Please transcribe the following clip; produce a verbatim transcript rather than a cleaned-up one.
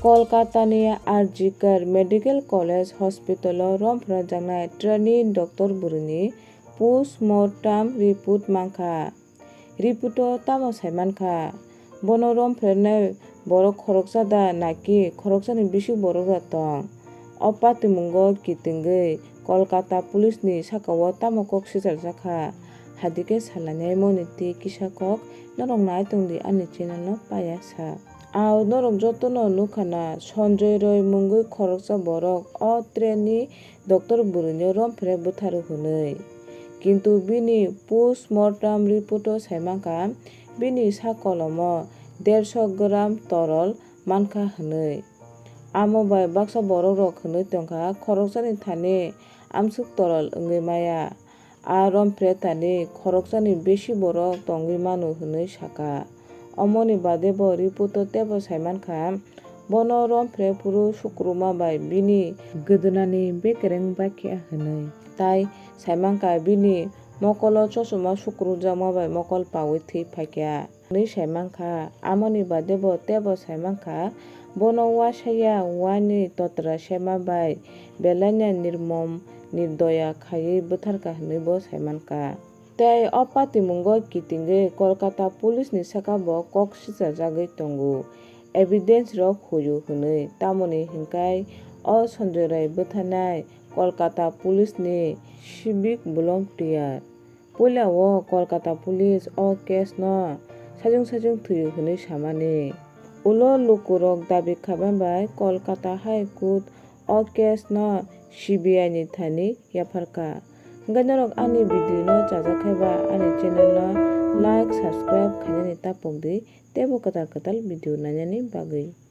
Kolkatani R G Kar Medical College Hospital-o romphrajaknai trainee doctor bwrwini post mortem report mankha. Report-o tamo saimankha, bono romphrenai borok khoroksa da naki khoroksani bisi borok da tong? O patimungo kitingwi Kolkata police-ni sakao tamo kok sichajakha, hadikhe salainai moni tei kisa kok norok nai tongdi ani channel-no paiya sa. Ao norok jotono nukha na, Sanjoy Roy mungwi khoroksa borok o trainee doctor bwrwino romphre bwtharo hwnwi. Kintu bini post mortem report-o saimankha, bini sak kolomo dersho gram torol mankha hwnwi. Amo bai baksa borokrok hwnwi tongkha, khoroksani thani amswk torol wngwi maya. A romphre thani khoroksani besi borok tongwi mano hwnwi sakha. Omoni bade bo report-o teibo saimankha, bono romphre phuru sukruma bai bini gwdwnani bekereng bakya hwnwi. Tai saimankha, bini mokolo chosoma sukrujakma bai mokol paui thwi phaikha. Hwnwi saimankha. Amoni bade bo teibo saimankha, bono uaisa ya uaini totra sema bai belaino nirmom nirdoya khaiwi bwtharkha hwnwi bo saimankha. Tei o patimungo kitingwi Kolkata police-ni saka bo kok sichajagwi tongo, evidence-rok huio hwnwi. Tamoni hwnkhai o Sanjoy Roy bwtharnai Kolkata police-ni civic volunteer. Puila o Kolkata police o case no sajwng sajwng thwio hwnwi samani. Ulo lukurok dabi khaima bai Kolkata High Court o case no C B I ni thani yapharkha. Hwnkhe norok ani video no chajakhe ba ani channel no like, subscribe khainani tapokdi teibo kwtal kwtal video nainani bagwi.